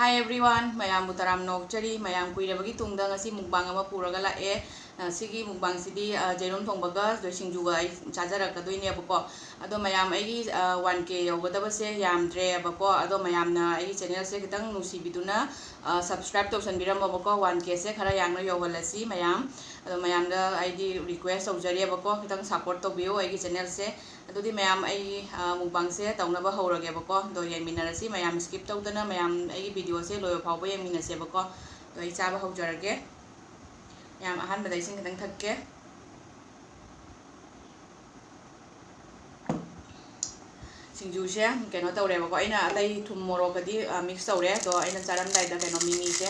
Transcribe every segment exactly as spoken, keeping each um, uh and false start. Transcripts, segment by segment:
Hi everyone, ꯃꯌꯥꯝꯕꯨ ꯇꯔꯥꯝꯅ ꯑꯣꯛꯆꯔꯤ꯫ ꯃꯌꯥꯝ ꯀꯨꯏꯔꯕꯒꯤ ꯇꯨꯡꯗ ꯉꯁꯤ mukbang ꯑꯃ ꯄꯨꯔꯒ ꯂꯥꯛꯑꯦ꯫ ꯑ, ꯁꯤꯒꯤ mukbangꯁꯤꯗꯤ, ꯑ, ꯌꯦꯔꯨꯝ ꯊꯣꯡꯕꯒ ꯁꯤꯡꯖꯨꯒ ꯑꯩ ꯆꯥꯖꯔꯛꯀꯗꯣꯏꯅꯦꯕꯀꯣ꯫ ꯑꯗꯣ ꯃꯌꯥꯝ ꯑꯩꯒꯤ, ꯑ, one K ꯌꯧꯒꯗꯕꯁꯦ ꯌꯥꯝꯗ꯭ꯔꯦꯕꯀꯣ꯫ ꯑꯗꯣ ꯃꯌꯥꯝꯅ ꯑꯩꯒꯤ channelꯁꯦ ꯈꯤꯇꯪ ꯅꯨꯡꯁꯤꯕꯤꯗꯨꯅ, ꯑ, subscribe ꯇꯧꯁꯟꯕꯤꯔꯝꯃꯣꯕꯀꯣ꯫ One Kꯁꯦ ꯈꯔ ꯌꯥꯡꯅ ꯌꯧꯍꯜꯂꯁꯤ ꯃꯌꯥꯝ꯫ ꯑꯗꯣ ꯃꯌꯥꯝꯗ ꯑꯩꯗꯤ request ꯇꯧꯖꯔꯤꯑꯕꯀꯣ, ꯈꯤꯇꯪ support ꯇꯧꯕꯤꯌꯨ ꯑꯩꯒꯤ channelꯁꯦ꯫ ꯑꯗꯨꯗꯤ ꯃꯌꯥꯝ ꯑꯩ, ꯑ, mukbangꯁꯦ ꯇꯧꯅꯕ ꯍꯧꯔꯒꯦꯕꯀꯣ꯫ ꯑꯗꯣ ꯌꯦꯡꯃꯤꯟꯅꯔꯁꯤ ꯃꯌꯥꯝ, skip ꯇꯧꯗꯅ ꯃꯌꯥꯝ ꯑꯩꯒꯤ videoꯁꯦ ꯂꯣꯏꯕ ꯐꯥꯎꯕ ꯌꯦꯡꯃꯤꯟꯅꯁꯦꯕꯀꯣ꯫ ꯑꯗꯣ ꯑꯩ ꯆꯥꯕ ꯍꯧꯖꯔꯒꯦ꯫ ꯃꯌꯥꯝ ꯑꯍꯥꯟꯕꯗ ꯏꯁꯤꯡ ꯈꯤꯇꯪ ꯊꯛꯀꯦ꯫ ꯁꯤꯡꯖꯨꯁꯦ ꯀꯩꯅꯣ ꯇꯧꯔꯦꯕꯀꯣ, ꯑꯩꯅ ꯑꯇꯩ ꯊꯨꯝ ꯃꯣꯔꯣꯛꯀꯗꯤ, ꯑ, mix ꯇꯧꯔꯦ꯫ ꯑꯗꯣ ꯑꯩꯅ ꯆꯥꯔꯝꯗꯥꯏꯗ ꯀꯩꯅꯣ ꯃꯤꯃꯤꯁꯦ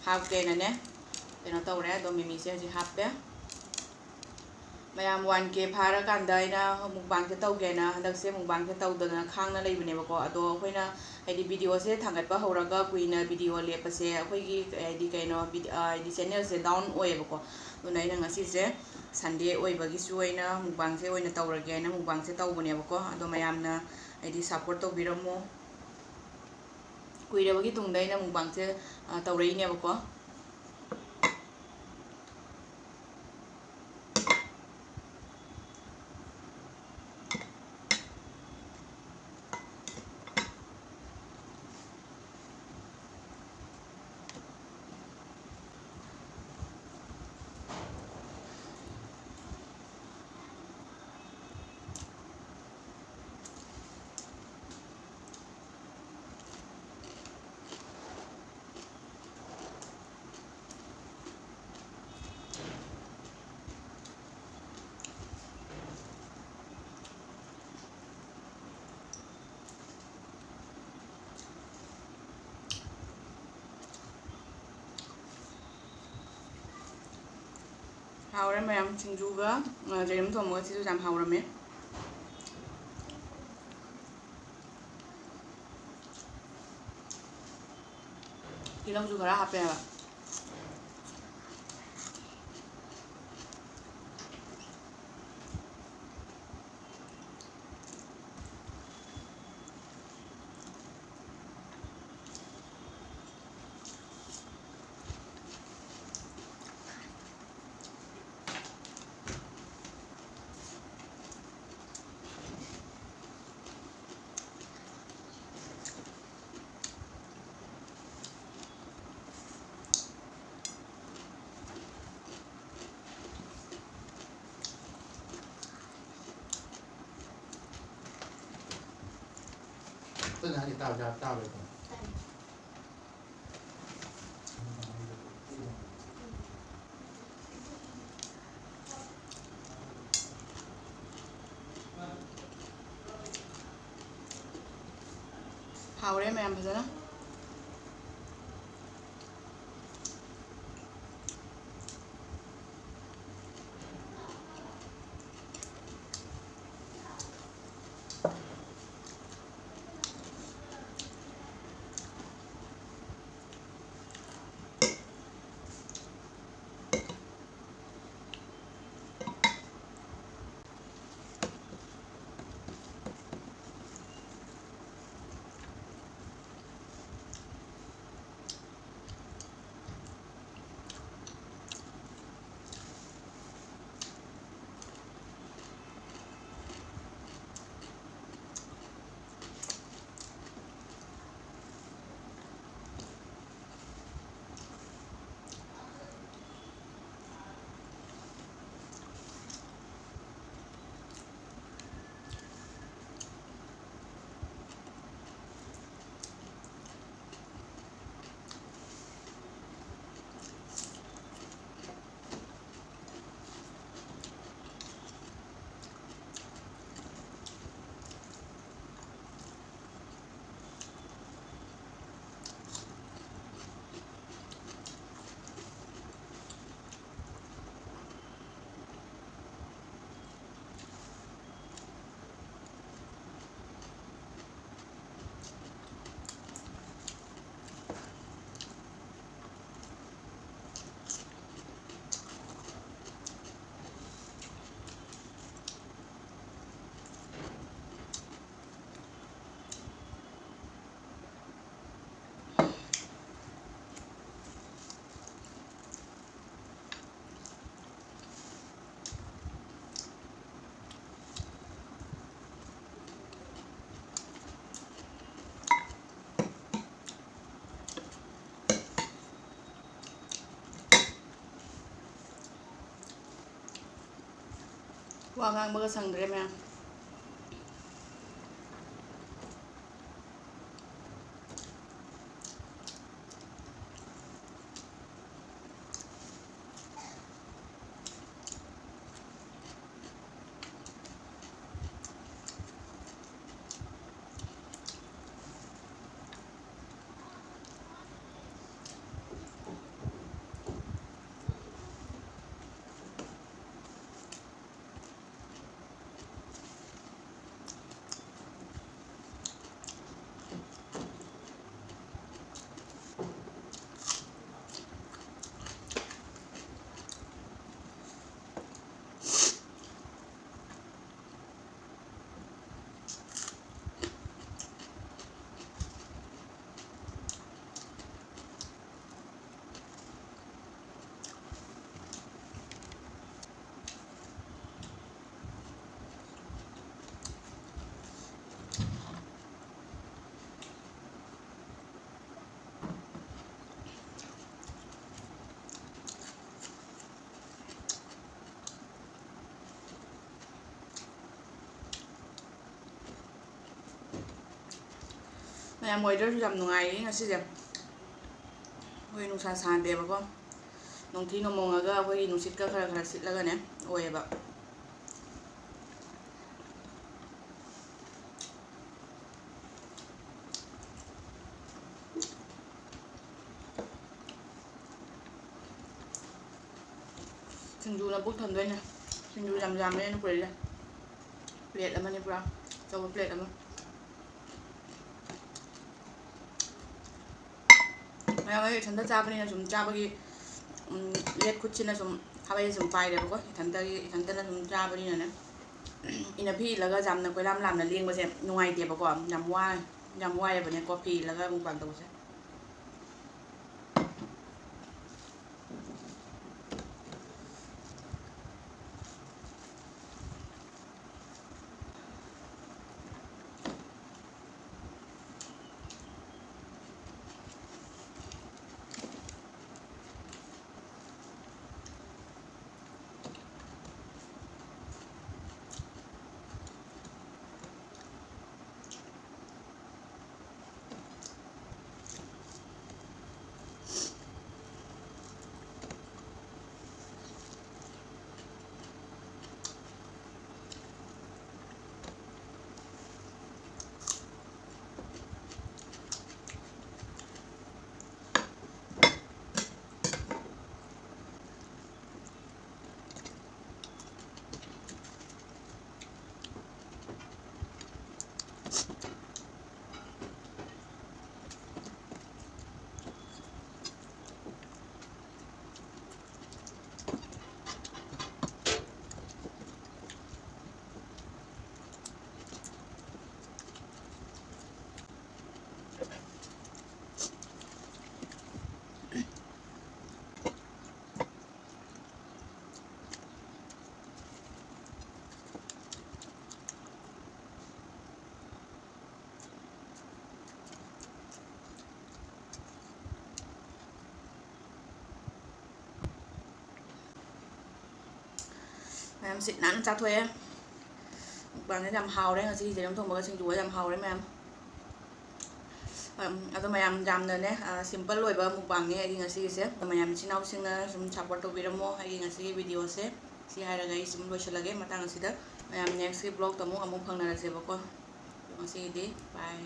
ꯍꯥꯞꯀꯦꯅꯅꯦ ꯀꯩꯅꯣ ꯇꯧꯔꯦ꯫ ꯑꯗꯣ ꯃꯤꯃꯤꯁꯦ ꯍꯧꯖꯤꯛ ꯍꯥꯞꯄꯦ꯫ ꯃꯌꯥꯝ one K ꯐꯥꯔꯀꯥꯟꯗ ꯑꯩꯅ mukbangꯁꯦ ꯇꯧꯒꯦꯅ ꯍꯟꯗꯛꯁꯦ mukbangꯁꯦ ꯇꯧꯗꯗꯅ ꯈꯥꯡꯅ ꯂꯩꯕꯅꯦꯕꯀꯣ꯫ ꯑꯗꯣ ꯑꯩꯈꯣꯏꯅ ꯍꯥꯏꯗꯤ videoꯁꯦ ꯊꯥꯡꯒꯠꯄ ꯍꯧꯔꯒ ꯀꯨꯏꯅ video ꯂꯦꯞꯄꯁꯦ ꯑꯩꯈꯣꯏꯒꯤ ꯍꯥꯏꯗꯤ ꯀꯩꯅꯣ vid-, ꯑ, ꯍꯥꯏꯗꯤ channelꯁꯦ down ꯑꯣꯏꯌꯦꯕꯀꯣ꯫ ꯑꯗꯨꯅ ꯑꯩꯅ ꯉꯁꯤꯁꯦ Sunday ꯑꯣꯏꯕꯒꯤ ꯑꯩꯅ mukbangꯁꯦ ꯑꯣꯏꯅ ꯇꯧꯔꯒꯦꯅ mukbangꯁꯦ ꯇꯧꯕꯅꯦꯕꯀꯣ꯫ ꯑꯗꯣ ꯃꯌꯥꯝꯅ ꯍꯥꯏꯗꯤ support ꯇꯧꯕꯤꯔꯝꯃꯣ꯫ ꯀꯨꯏꯔꯕꯒꯤ ꯇꯨꯡꯗ ꯑꯩꯅ mukbangꯁꯦ, ꯑ, ꯇꯧꯔꯛꯏꯅꯦꯕꯀꯣ꯫ ꯍꯥꯎꯔꯦ ꯃꯌꯥꯝ, ꯁꯤꯡꯖꯨꯒ, ꯑ, ꯌꯦꯔꯨꯝ ꯊꯣꯡꯕꯒ ꯁꯤꯁꯨ ꯌꯥꯝ ꯍꯥꯎꯔꯝꯃꯦ꯫ ꯇꯤꯜꯍꯧꯁꯨ ꯈꯔ ꯍꯥꯞꯄꯦ ꯍꯥꯏꯕ꯫ ꯇꯥꯕ ꯌꯥ-, ꯇꯥꯕ ꯌꯥ-꯫ ꯍꯥꯎꯔꯦ ꯃꯌꯥꯝ ꯐꯖꯅ꯫ ꯋꯥ ꯉꯥꯡꯕꯒ ꯁꯪꯗ꯭ꯔꯦ ꯃꯌꯥꯝ꯫ ꯌꯥꯝ weatherꯁꯨ ꯌꯥꯝ ꯅꯨꯡꯉꯥꯏꯌꯦ ꯉꯁꯤꯁꯦ꯫ ꯑꯩꯈꯣꯏ ꯅꯨꯡꯁꯥ ꯁꯥꯗꯦꯕꯀꯣ, ꯅꯣꯡꯊꯤ ꯅꯣꯡꯃꯪꯉꯒ ꯑꯩꯈꯣꯏꯒꯤ ꯅꯨꯡꯁꯤꯠꯀ ꯈꯔ ꯈꯔ ꯁꯤꯠꯂꯒꯅꯦ ꯑꯣꯏꯌꯦꯕ꯫ ꯁꯤꯡꯖꯨꯅ ꯄꯨꯛ ꯊꯟꯗꯣꯏꯅꯦ꯫ ꯁꯤꯡꯖꯨ ꯌꯥꯝ ꯌꯥꯝꯃꯦ ꯑꯩꯅ ꯄꯨꯔꯛꯏꯁꯦ꯫ Plate ꯑꯃꯅꯤ ꯄꯨꯔꯥ, ꯑꯆꯧꯕ plate ꯑꯃ꯫ ꯃꯌꯥꯝ ꯑꯩ ꯏꯊꯟꯇ ꯆꯥꯕꯅꯤꯅ ꯁꯨꯝ ꯆꯥꯕꯒꯤ, ꯎꯝ, ꯂꯦꯠ ꯈꯨꯠꯁꯤꯅ ꯁꯨꯝ ꯈꯥꯕꯩꯁꯦ ꯁꯨꯝ ꯄꯥꯏꯔꯦꯕꯀꯣ꯫ ꯏꯊꯟꯇꯒꯤ, ꯏꯊꯟꯇꯅ ꯁꯨꯝ ꯆꯥꯕꯅꯤꯅꯅꯦ꯫ ꯏꯅ ꯐꯤ ꯏꯜꯂꯒ ꯌꯥꯝꯅ ꯀꯣꯏꯂꯥꯝ ꯂꯥꯝꯅ ꯂꯦꯡꯕꯁꯦ ꯅꯨꯡꯉꯥꯏꯇꯦꯕꯀꯣ꯫ ꯌꯥꯝ ꯋꯥ-, ꯌꯥꯝ ꯋꯥꯏꯑꯦꯕꯅꯦꯀꯣ ꯐꯤ ꯏꯜꯂꯒ mukbang ꯇꯧꯕꯁꯦ꯫ ꯃꯌꯥꯝ ꯁꯤꯠ ꯅꯥꯟꯅ ꯆꯥꯊꯣꯛꯑꯦ꯫ Mukbangꯁꯦ ꯌꯥꯝ ꯍꯥꯎꯔꯦ ꯉꯁꯤ, ꯌꯦꯔꯨꯝ ꯊꯣꯡꯕꯒ ꯁꯤꯡꯖꯨꯒ ꯌꯥꯝ ꯍꯥꯎꯔꯦ ꯃꯌꯥꯝ꯫ ꯑꯗꯣ ꯃꯌꯥꯝ ꯌꯥꯝꯅꯅꯦ ꯁꯤꯝꯄꯜ ꯑꯣꯏꯕ ꯃꯨꯛꯕꯥꯡꯅꯦ ꯑꯩꯒꯤ ꯉꯁꯤꯒꯤꯁꯦ꯫ ꯑꯗꯣ ꯃꯌꯥꯝ ꯏꯆꯤꯟ ꯏꯅꯥꯎꯁꯤꯡꯅ ꯁꯨꯝ ꯁꯞꯄꯣꯔꯠ ꯇꯧꯕꯤꯔꯝꯃꯣ ꯑꯩꯒꯤ ꯉꯁꯤꯒꯤ ꯚꯤꯗꯤꯑꯣꯁꯦ꯫ ꯁꯤ ꯍꯥꯏꯔꯒ ꯑꯩ ꯁꯨꯝ ꯂꯣꯏꯁꯤꯜꯂꯒꯦ ꯃꯇꯥꯡ ꯑꯁꯤꯗ꯫ ꯃꯌꯥꯝ ꯅꯦꯛꯁꯀꯤ ꯕ꯭ꯂꯣꯛꯇ ꯑꯃꯨꯛ ꯑꯃꯨꯛ ꯐꯪꯅꯔꯁꯦꯕꯀꯣ꯫ ꯑꯗꯣ ꯉꯁꯤꯒꯤꯗꯤ ꯕꯥꯏ꯫